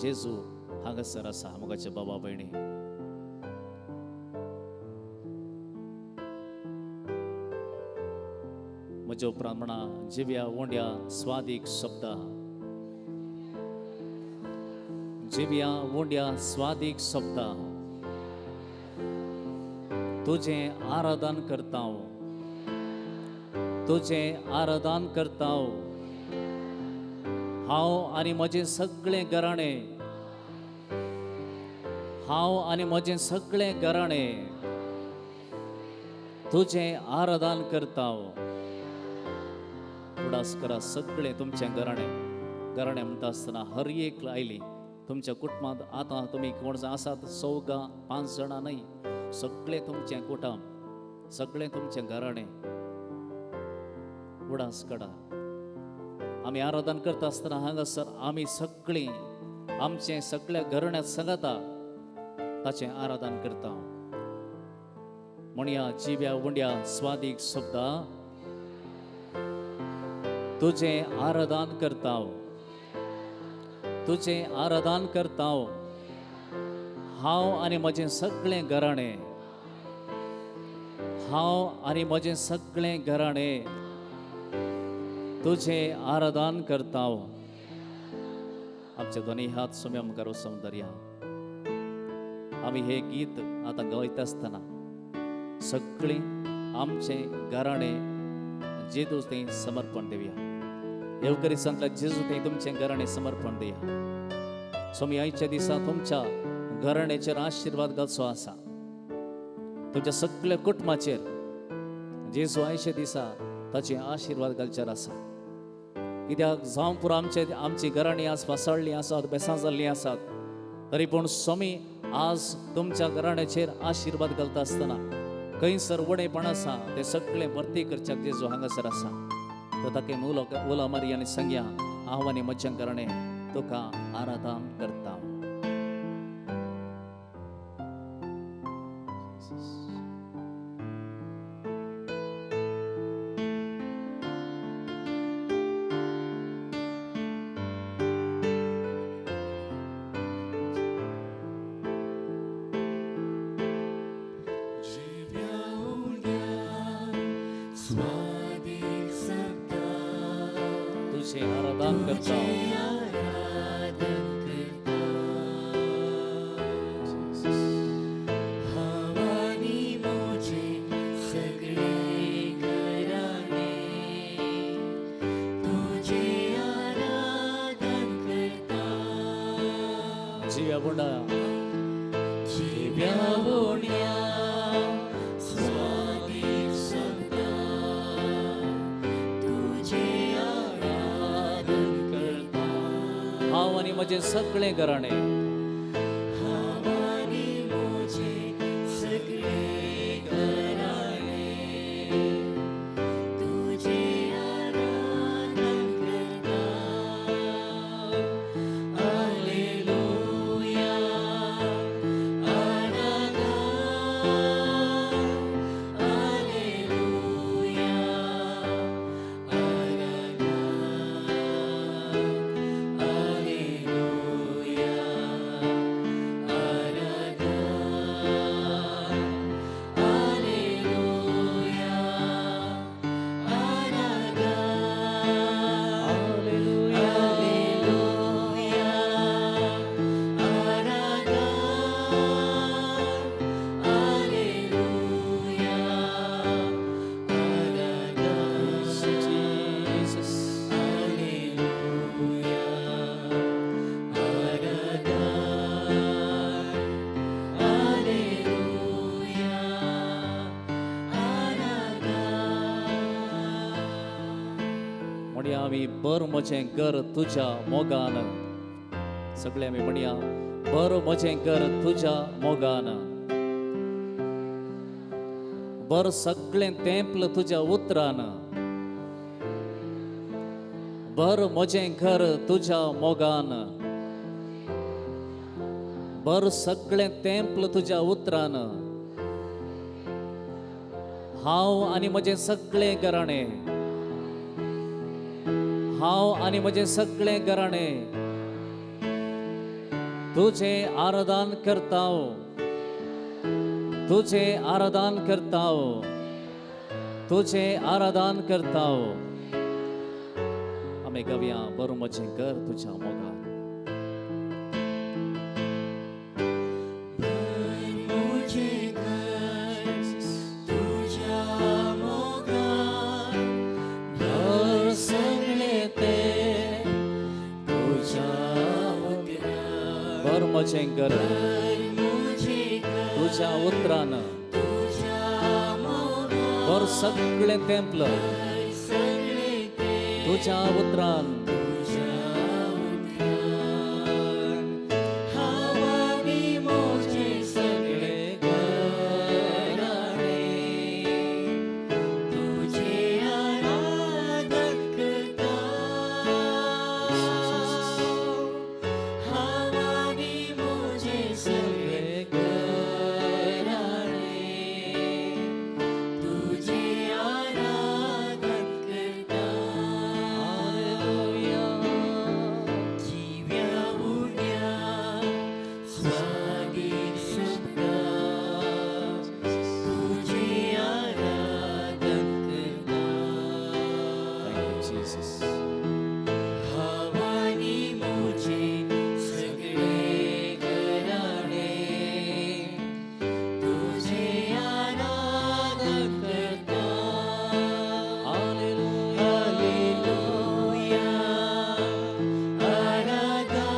जेजू हांगासर आसा. मोगाचे बाबा भयणी, म्हज्या उपरांत म्हणा, जिव्या उंड्या स्वादीक शब्दा, जिव्या उंड्या स्वादीक शब्दा, तुजें आराधन करता, तुजें आराधन करता हांव आनी म्हजें सगळें घराणें, हांव आनी म्हजें सगळें घराणें तुजें आराधन करता. उडास करा सगळें तुमचें घराणें. घराणें म्हणटा आसतना हर एक आयली तुमच्या कुटुंबांत. आतां तुमी कोण आसात चौगां 5 जाणां न्हय, सगळें तुमचें कुटुंब, सगळें तुमचें घराणें. उडास काडा. आमी आराधन करता आसतना हांगासर आमी सगळीं आमचें सगळ्या घराण्यांत सांगाता ताचें आराधन करता. म्हणया, जिव्या उंड्या स्वादीक शब्दा, तुजें आराधन करता, तुजें आराधन करता हांव आनी म्हजें सगळें घराणें, हांव आनी म्हजें सगळें घराणें तुजें आराधन करता. आमचे दोनी हात सोम्या मुखार वचून धरया. आमी हे गीत आतां गायता आसतना सगळीं आमचें घराणें जेजू थंय समर्पण दिवया. येवकरिसांतल्या जेजू थंय तुमचें घराणें समर्पण दिया. स्वामी आयच्या दिसा तुमच्या घराण्याचेर आशिर्वाद घालचो आसा, तुमच्या सगळ्या कुटुंबाचेर जेजू आयच्या दिसा ताचे आशिर्वाद घालचेर आसा. कित्याक जावं पुरो आमचे आमची घराणीं आज फासाळ्ळीं आसात, बेसां जाल्लीं आसात, तरी पूण स्वामी आज तुमच्या घराण्याचेर आशिर्वाद घालता आसतना खंयसर उणेपण आसा तें सगळें भरती करच्याक जेजू हांगासर आसा. तर ताका उलो उलो मारी आनी सांगया, हांव आनी म्हज्या घराणें तुका आराधन करता. तुझे आराधन करता, जिव्या उंड्या, जिव्या उंड्या स्वादीक शब्दा, तुझे आराधन करता. हांव आनी म्हजें सगळें घराणें, हांव आनी म्हजें सगळें घराणें तुझे आराधन करता. आलेलुया आराधन, आलेलुया आराधन, आलेलुया आराधन, आलेलुया आराधन, आलेलुया आराधन, आलेलुया आराधन, Jesus. आलेलुया आराधन, आलेलुया आराधन. म्हणया आमी, बर म्हजें घर तुज्या मोगान. सगळे आमी म्हणया, बर म्हजें घर तुज्या मोगान, बर सगळें तेंपल तुज्या उतरान, बर म्हजें घर तुज्या मोगान, बर सगळें तेंपल तुज्या उतरान. हांव आनी म्हजें सगळें घराणें, हांव आनी म्हजें सगळें घराणें तुझें आराधन करता, तुझें आराधन करता, तुझें आराधन करता। आमी गावया बरो म्हजें घर तुज्या मोगान। मुझे घर तुझ्या मोगान, भर सगळे ते तुझ्या उतरान। भर म्हजें घर मुझे घर तुझ्या उतरान, तुझ्या मोगान, भर सगळें तेंपल सगळे ते तुझ्या उतरान। तुझ्या उतरान। हांवानी म्हजें सगळें घराणें तुजें आराधन करता। हांवानी म्हजें सगळें घराणें तुजें आराधन करता। जिव्या उड्या स्वादीक सुद्धा तुजें आराधन करता। Thank you, Jesus. हांवानी म्हजें सगळें घराणें तुजें आराधन करता। हालेलुया आराधन,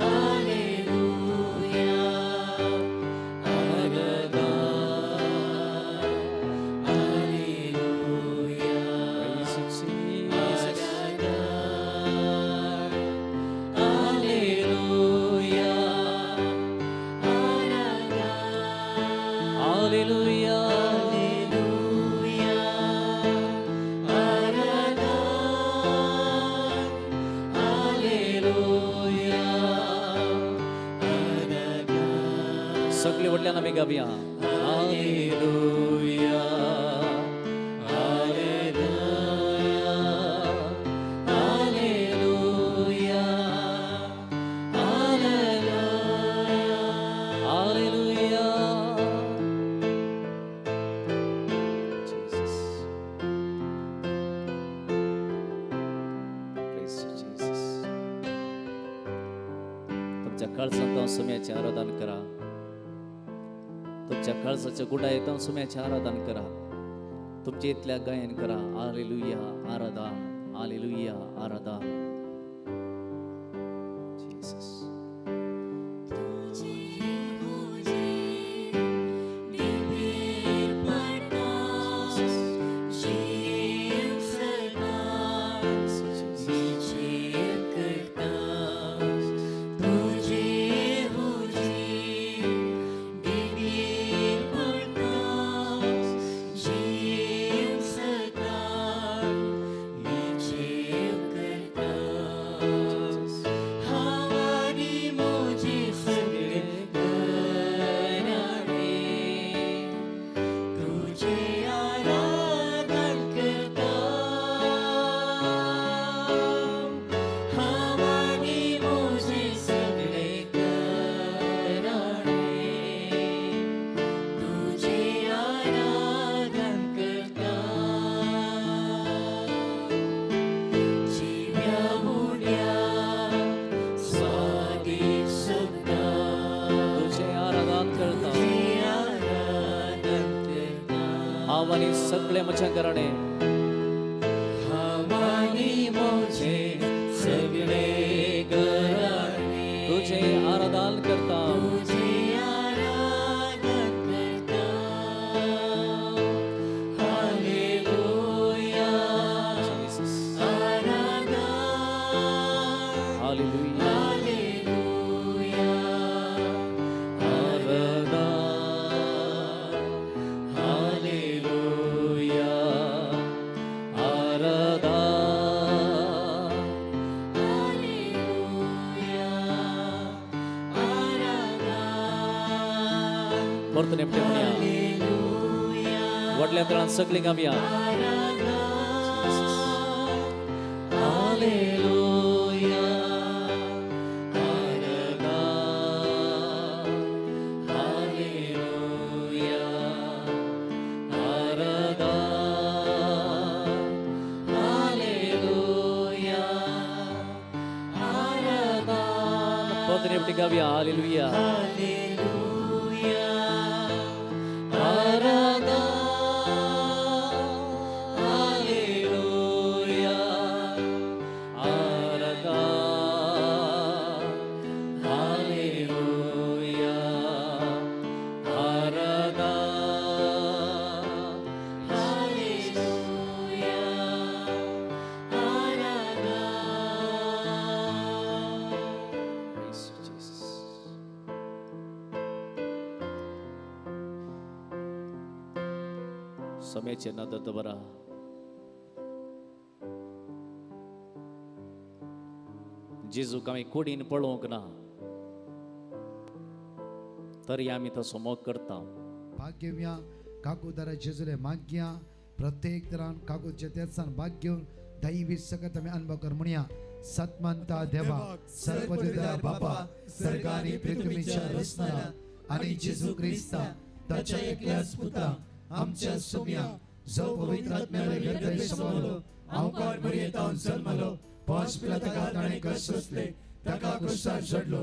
हालेलुया आराधन, हालेलुया Praise you, Jesus. आराधन, हालेलुया आराधन, Hallelujah. Hallelujah आराधन, हालेलुया आराधन। सगळे व्हडल्यान आमी गावया। Hallelujah hallelujah hallelujah hallelujah. Hallelujah. Jesus. Praise you, Jesus. तुमच्या काळजांत सुम्याचें आराधन करा, तुमच्या काळजाच्या गुडायेंत सुम्याचें आराधन करा, तुमच्या इतल्या गायन करा। हालेलुया आराधन, हालेलुया आराधन। Jesus. तुझे हुजे दिबेर पडता, जीव सदा निचेव करता। तुझे हुजे दिबेर पडता, जीव सदा निचेव करता। हांवानी म्हजें सगळें घराणें तुजें आराधन करता। हांवानी म्हजें सगळें घराणें तुजें आराधन करता। जिव्या उड्या स्वादीक सुद्धा तुझें आराधन करता। तुजें आराधन करता। हांव आनी सगळें म्हजें घराणें हांवानी म्हजें सगळें घराणें तुझें आराधन करता। तुजें आराधन करता। Hallelujah Jesus. आराधन, Hallelujah. Hallelujah आराधन, हालेलुया आराधन, हालेलुया आराधन, परतून एकटे म्हणया। हालेलुया व्हडल्या तळान सगळीं गावया। आराधन, हालेलुया सांगातान एकटी गावया हालेलुया. हालेलुया आराधा हालेलुया आराधा हालेलुया आराधा हालेलुया आराधा. Praise you, Jesus. समयाचे नदर दवरा जेजूक आमी कुडीन पळोवंक ना तरी आमी तसो मोग करता. भाग घेवया काकुदारा जेजुले मागया प्रत्येक तरान काकूच्या तेसान भाग घेवन दैवी सकत आमी अनुभव कर म्हणया. सतमंता देवा सर्वदिदा बापा सर्गानी पृथ्वीच्या रचणारा आणि जेजू क्रिस्ता ताच्या एकल्याच पुता आमच्या सोम्या जो पवित्र आत्म्याले गर्भे समावलो अवकार मरियेतावन जल्मलो पांच पिला ताका ताणें कश्ट सोंसले ताका क्रुसार चडलो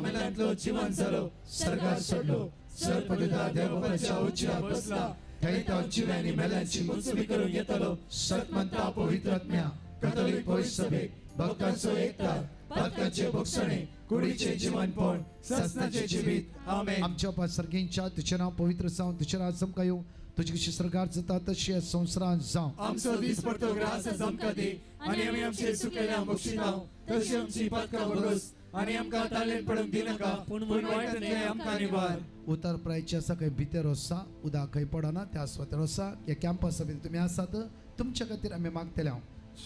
मेल्यांतलो जिवन जालो सर्गार चडलो सर्वदिदा देवबापाच्या उजव्या बसला थंय तो जिव्यांनी मेल्यांची मुंचवी करून येतलो. सतमंता पवित्र आत्म्या कथोलिक पवित्र सभेक भक्तांचो एकता पातकांचे भोगसणे कुडीचे जीवनपण सासणाचे जिवीत. आमेन. आमच्या बापा सर्गींच्या तुझें नांव पवित्र जावं तुझें राज आमकां येवं तुजी कशी सर्गार जाता तशी ह्या संवसारांत जावं. आमचो दीस पडतो ग्रास आमकां दी आनी आमी आमचे चुकलेल्या बक्षिताव तशी आमची पातकां भोगस आनी आमकां तालेन पडूंक दिनाका पूण वायटांतलें आमकां निवार. उतर प्रायचे आसा खंय भितर आसा उदक खंय पडना त्या सुवातेर आसा ह्या कॅम्पसा भितर तुमी आसात तुमच्या खातीर आमी मागतले हांव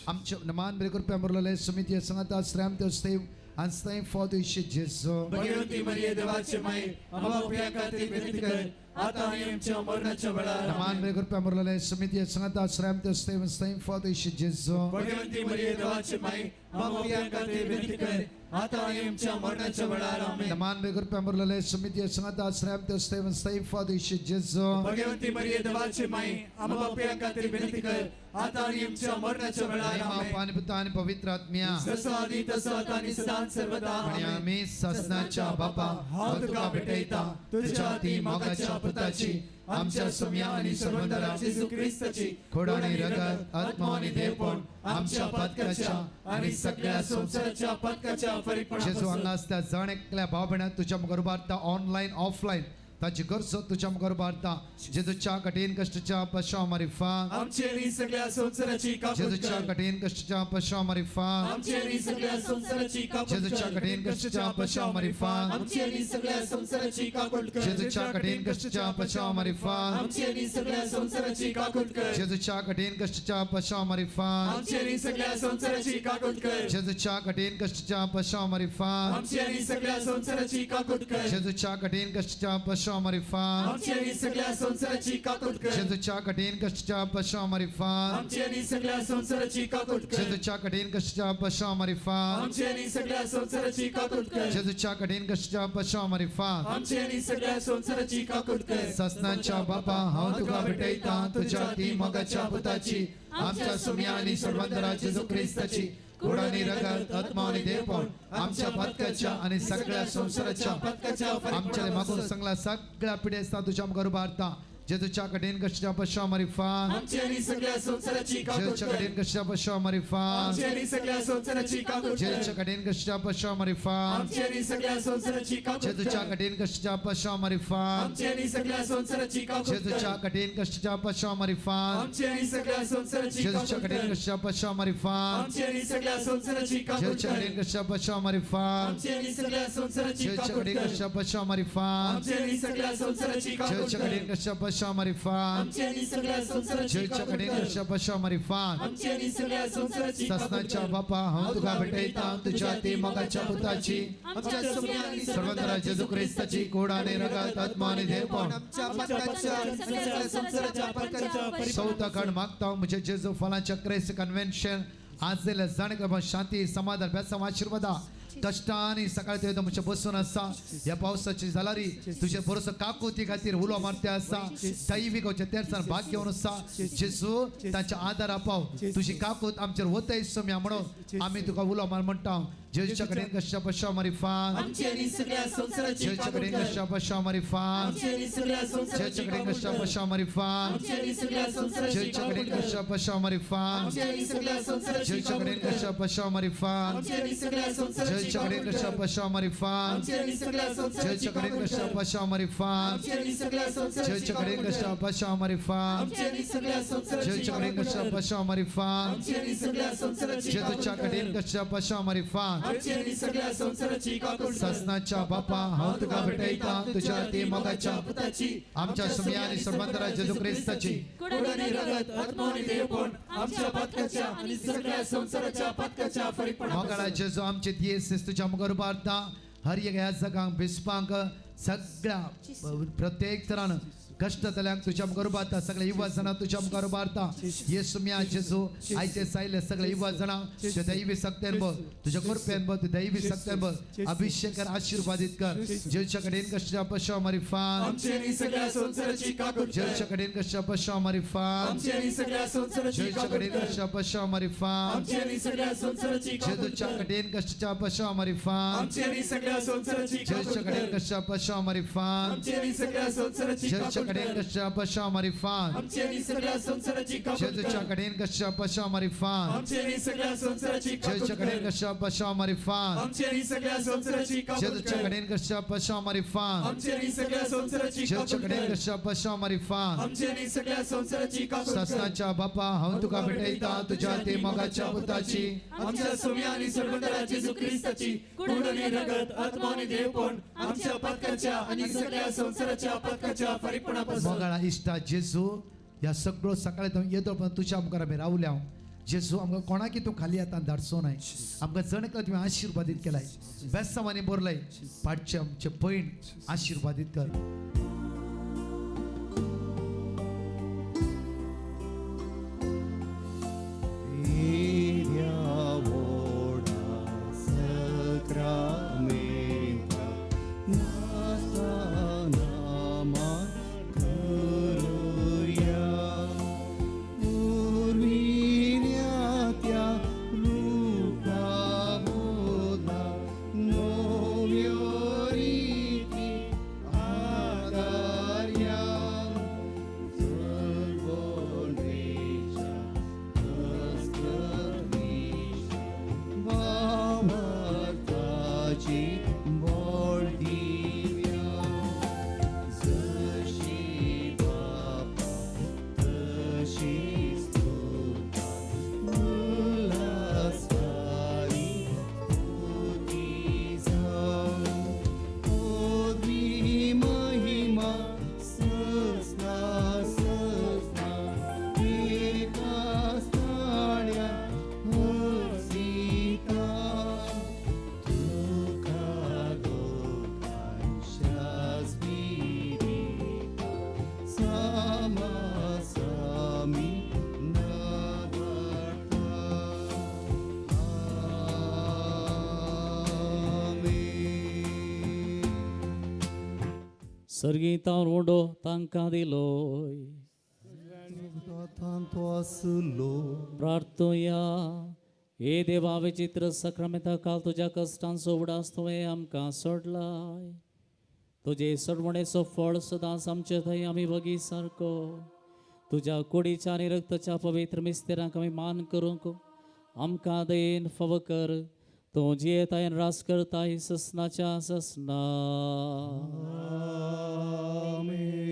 आमचे मान बरे कृपया मुरलेले समिती सांगता श्रेम देव आनी फॉद जेजू. भगवंती मरिये देवाचे माई आम्हा पाप्यां खातीर विनंती कर आता आनी आमच्या मरणाच्या वेळार. मान बरे कृपया मुरलेले समिती सांगता श्रेम देव आनी फॉद जेजू. भगवंती मरिये देवाचे माई आम्हा पाप्यां खातीर विनंती कर आता आनी आमच्या मरणाच्या वेळार. आमेन. मान बरे कृपया मुरलेले समिती सांगता श्रेम देव आनी फॉद जेजू. भगवंती मरिये देवाचे माई आम्हा पाप्यां खातीर विनंती कर आता आनी आमच्या मरणाच्या वेळार. आमेन. पाणी पुता आणि पवित्र आत्म्या जसो आदी तसो आता आनी सदांच सर्वदा. आणि आमेन. आम्ही ससनाच्या बापा हांव तुका भेटयता तुझ्या अती मोगाच्या पुताची आमच्या सुम्या आणि सर्वंदरा जेजू क्रिस्ताची खोड आणि रगत आत्मा आणि देवपण आमच्या पातकाच्या आणि सगळ्या संसाराच्या पातकाच्या जेजू फरीकपणापासून हांगा आसता जण एकल्या भाव भयणां तुझ्या मुखार उबारता ऑनलायन ऑफलायन ताची गरजो तुझ्या मुखार उबारता जेजूच्या कठीण कश्टच्या पशा मारिफा आमची आणि सगळ्या संसाराची काकूट जेजूच्या कर. कठीण कश्टच्या पशा मारिफा आमची आणि सगळ्या संसाराची काकूट जेजूच्या कर. कठीण कश्टच्या पशा मारिफा आमची आणि सगळ्या संसाराची काकूट कर. जेजूच्या कठीण कश्टच्या पशा मारिफा आमची आणि सगळ्या संसाराची काकूट कर. जेजूच्या कठीण कश्टच्या पशा मारिफा आमची आणि सगळ्या संसाराची काकूट कर. जेजूच्या कठीण कश्टच्या पशा मारिफा आमची आणि सगळ्या संसाराची काकूट कर. जेजूच्या कठीण कश्टच्या पशा मारिफा आमची आणि सगळ्या संसाराची काकूट कर. जेजूच्या कठीण कश्टच्या पशा मारिफा आमची आणि सगळ्या संसाराची काकूट कर. जेजूच्या कठीण कश्टच्या पशा मारिफा आमची आणि सगळ्या संसाराची काकूट कर. जेजूच्या कठीण कश्टच्या पशा मारिफा आमची आणि सगळ्या संसाराची काकूट कर. ससनाच्या बापा हांव तुका भेटयता तुझ्या ती मोगाच्या पुताची आमच्या सुम्या आणि सर्वंतरा जेजू क्रिस्ताची खोड आणि रगत आत्मा आणि देवपण आमच्या पातकाच्या आणि सगळ्या संसाराच्या पातकाच्या आमच्या मागून सांगला सगळ्या पिढ्या तुझ्या मुखार उबारता जेजूच्या कठीण कश्टच्या पशा मारिफा आमची आणि सगळ्या संसाराची काकूट जेजूच्या कर. कठीण कश्टच्या पशा मारिफा आमची आणि सगळ्या संसाराची काकूट कर. जेजूच्या कठीण कश्टच्या पशा मारिफा आमची आणि सगळ्या संसाराची काकूट जेजूच्या कर. कठीण कश्टच्या पशा मारिफा आमची आणि सगळ्या संसाराची काकूट जेजूच्या कर. कठीण कश्टच्या पशा मारिफा आमची आणि सगळ्या संसाराची जेजूच्या काकूट कठीण कर. कश्टच्या पशा मारिफा आमची आणि सगळ्या संसाराची काकूट जेजूच्या कर. कठीण कश्टच्या पशा मारिफा आमची आणि सगळ्या संसाराची जेजूच्या काकूट कठीण कर. कश्टच्या पशा मारिफा आमची आणि सगळ्या संसाराची काकूट जेजूच्या कर. कठीण कश्टच्या पशा मारिफा आमची आणि सगळ्या संसाराची जेजूच्या काकूट कठीण कर. कश्टच्या पशा मारिफा आमची आणि सगळ्या संसाराची काकूट ससनाच्या कर. बापा हांव तुका भेटयता तुझ्या ती मोगाच्या पुताची आमच्या सुम्या आणि सर्वंतरा जेजू क्रिस्ताची कोड आणि रगत आत्मा आणि देवपण आमच्या पातकाच्या आणि सगळ्या संसाराच्या पातकाच्या चौथा खंड मागता मुझे जेजू फलाच्या क्रेस कन्व्हेन्शन आज दिले जाणे शांती समाधान बेसम आशीर्वादा कश्टांनी सकाळी तुवें म्हजे बसून आसा ह्या पावसाची जालारी तुजे भरोसो काकुती खातीर उलो मारते आसा दैवीक तेरसान भाग घेवन आसा जेजू तांच्या आदारा पाव तुजी काकूत आमचेर वतय सोम्या म्हणून आमी तुका उलो मार म्हणटा जेजूच्या कडेन कश्या पश्या मारिफान आमची आनी सगळ्या संवसाराची जेजूच्या काकूट कडेन कर. कश्या पश्या मारिफान आमची आनी सगळ्या संवसाराची जेजूच्या कडेन काकूट कश्या कर. पश्या मारिफान आमची आनी सगळ्या संवसाराची जेजूच्या काकूट कडेन कर. कश्या पश्या मारिफान आमची आनी सगळ्या संवसाराची जेजूच्या काकूट कडेन कर. कश्या पश्या मारिफान आमची आनी सगळ्या संवसाराची जेजूच्या कडेन काकूट कश्या कर. पश्या मारिफान आमची आनी सगळ्या संवसाराची जेजूच्या कडेन काकूट कश्या कर. पश्या मारिफान आमची आनी सगळ्या संवसाराची जेजूच्या कडेन काकूट कश्या कर. पश्या मारिफान आमची आनी सगळ्या संवसाराची जेजूच्या कडेन काकूट कश्या कर. पश्या मारिफान आमची आनी सगळ्या संवसाराची जेजूच्या काकूट कर. कडेन कश्या पश्या मारिफान आमची आनी सगळ्या संवसाराची काकूट कर. ससनाच्या बापा हांव तुका भेटयता तुझ्या ती मोगाच्या पुताची आमच्या सुम्या आणि सर्वांतरा जेजू क्रिस्ताची कुड आणि रगत आत्मा आणि देवपण आमच्या पातकाच्या आणि सगळ्या संवसाराच्या पातकाच्या फरीकपणा मोगाळा जेजू आमचे दियेस तुझ्या मुखार उबारता हर एक ह्या जगांक बिस्पांक सगळ्या प्रत्येक तरान कश्ट जाल्यांक तुझ्या मुखार उबारता सगळे युवा जाणां तुझ्या मुखार उबारता येसू म्या जेजू आयचे सायले सगळे युवा जाणां तुझ्या दैवी सक्त्यान बघ तुझ्या कृपेन बघ तुझ्या दैवी सक्त्यान बघ अभिषेक कर आशीर्वादित कर जेजूच्या कडेन कश्टा पश्या मारिफान आमची आणि सगळ्या संवसाराची काकूट कर. जेजूच्या कडेन कश्टा पश्या मारिफान आमची आणि सगळ्या संवसाराची जेजूच्या काकूट कडेन कर. कश्टा पश्या मारिफान आमची आणि सगळ्या संवसाराची काकूट जेजूच्या कर. कडेन कश्टा पश्या मारिफान आमची आणि सगळ्या संवसाराची काकूट जेजूच्या कडेन कर. कश्टा पश्या मारिफान आमची आणि सगळ्या संवसाराची जेजूच्या काकूट कडेन कर. कश्टा पश्या मारिफान आमची आणि सगळ्या संवसाराची काकूट जेजूच्या कर. कडेन कश्टा पश्या मारिफान आमची आणि सगळ्या संवसाराची काकूट जेजूच्या कडेन कर. कश्टा पश्या मारिफान आमची आणि सगळ्या संवसाराची काकूट जेजूच्या कर. कडेन कश्टा पश्या मारिफान आमची आणि सगळ्या संवसाराची जेजूच्या काकूट कडेन कर. कश्टा पश्या मारिफान आमची आणि सगळ्या संवसाराची काकूट कर. ससनाच्या बापा हांव तुका भेटयता तुझ्या ते मोगाच्या पुताची आमच्या सुम्या आणि सर्वंतरा जेजू ख्रिस्ताची कुड आणि रगत आत्मा आणि देवपण आमच्या पातकाच्या आणि सगळ्या संवसाराच्या पातकाच्या फरीकपणापासून मोगाळा इश्टा जेजू ह्या सगळो सकाळी तूं येतो पण तुझ्या मुखार आमी रावल्या जेजू आमकां कोणाकी तूं खाली हातान धाडचो नाय आमकां जण एकल्या तुवें आशिर्वादीत केलाय बेस्तांवांनी बरलाय पाटचे आमचे पयण आशिर्वादीत कर. सर्गीतावन उडो तांकां दिलोय प्रार्थुया. हे देवा विचित्र सक्रमेता काल तुज्या कश्टांचो उडास तुवें आमकां सोडलाय. तुजे सोडवणेचो फळ सदांच आमचे थंय आमी वगी सारको तुज्या कुडीच्या आनी रक्ताच्या पवित्र मिस्तेरांक आमी मान करूंक आमकां दयेन फावो कर. तूं जियेतायन रास करताय ससनाच्या ससना. आमेन.